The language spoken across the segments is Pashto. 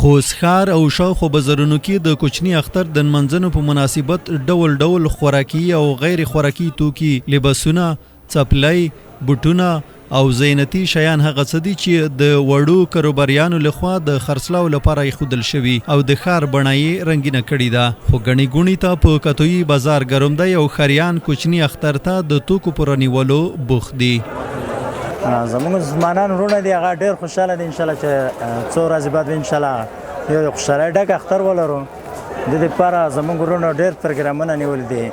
خوست ښار او شاوخوا بازارونو کې د کوچني اختر د نمانځنو په مناسبت ډول ډول خوراکي او غیر خوراکي توکي، لباسونه، څپلۍ، بوټونه او زینتي شیان هغه څه دي چې د وړو کاروباریانو له خوا د خرڅلاو لپاره ایښودل شوي او د ښار بڼه یې رنګینه کړې ده. خو ګڼې ګوڼې ته په کتو یې بازار ګرم دی او ښاریان کوچني اختر ته د توکو په رانیولو بوخت دي. زموږ مسلمانان وروڼه دي، هغه ډېر خوشحاله دي. انشاءالله چې څو ورځې بعد به انشاءالله یو د خوشحالۍ ډک اختر ولرو. د دې لپاره زموږ وروڼو ډېر پروګرامونه نیولي دي.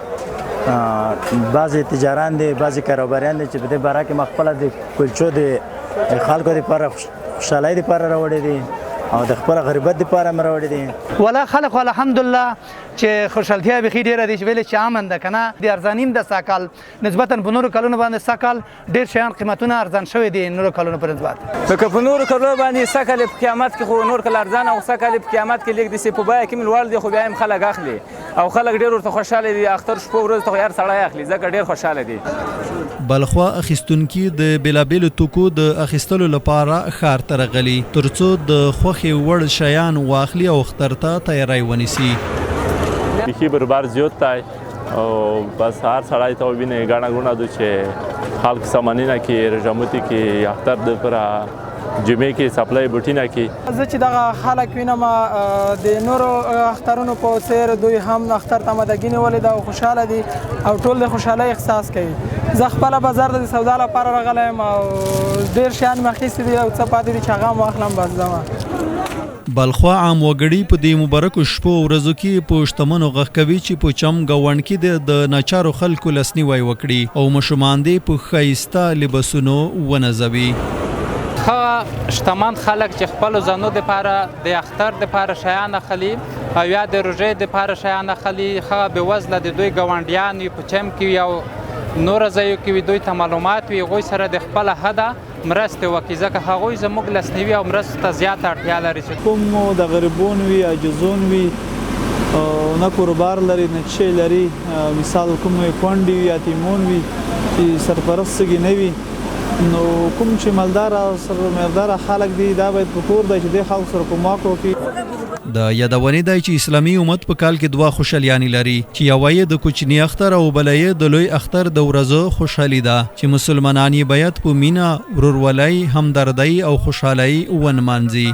بعضې تجاران دي، بعضې کاروباریان دي چې په دې باره کې ما خپله د کلچو د خلکو لپاره خوشحالۍ لپاره راوړي دي او د خپل غریبت لپاره هم راوړي دي. ولا خلک الحمدلله چې خوشحالتیا بیخي ډېره دي، چې ویلې چې امن ده که نه، د ارزاني هم ده. سږکال نسبتا په نورو کلونو باندې سږکال ډېر شیان قیمتونه ارزان شوي دي نورو کلونو پر نسبت. نو که په نورو کلونو باندې سږکال په قیامت کې خو نور کال ارزان او سږکال په قیامت کې لږ داسې په بیه کې لوړ دی، خو بیا هم خلک اخلي او خلک ډېر ورته خوشحاله دي. اختر شپو ورځو ته خو هر سړی اخلي ځکه ډېر خوشحاله دي. بلخوا اخیستونکي د بېلابېلو توکو د اخیستلو لپاره ښار ته راغلي ترڅو د خوښې وړ شیان واخلي او اختر ته تیاری ونیسي. بیخي بروبار زیات دی او بس هر سړی ته وینې ګڼه ګوڼه ده چې خلک سامانونه کې رژموتي کې اختر دپاره جمعې کې څپلۍ بوټینه کې. زه چې دغه خلک وینم د نورو اخترونو په څیر دوی هم اختر ته آمادګي نیولې ده او خوشحاله دي او ټول د خوشحالۍ احساس کوي. زه خپله بازار ته د سودا لپاره راغلی یم او ډېر شیان مې اخیستي دي او څه پاتې دي چې هغه هم واخلم بس ځمه. بلخوا عام وګړي په دې مبارکو شپو ورځو کې په شتمنو غږ کوي چې په چم ګاونډ کې دې د ناچارو خلکو لاسنیوی وکړي او ماشومان دې په ښایسته لباسونو ونازوي. هغه شتمن خلک چې خپلو ځانو دپاره د اختر دپاره شیان اخلي او یا د روژې دپاره شیان اخلي، هغه بېوزله د دوی ګاونډیان وي، په چم کې وي او نورو ځایو کې وي، دوی ته معلومات وي، هغوی سره د خپله حده مرستې وکړي، ځکه هغوی زموږ لاسنیوي او مرستو ته زیاته اړتیا لري. چې کوم مو د غریبون وي، عاجزون وي، نه کاروبار لري نه څه شی لري، مثال کوم کونډې وي، یتیمون وي چې سرپرست څه نه وي، نو کوم چې مالدار او سرمایهدار خلک دي دا باید په کور دی چې د خلکو سره کومک وکړي. د یادونې دی چې اسلامي امت په کال کې دوه خوشحالیانې لري چې یوه یې د کوچني اختر او بله یې د لوی اختر د ورځو خوشحالي ده چې مسلمانان یې باید په مینه، ورورولۍ، همدردۍ او خوشحالۍ ونمانځي.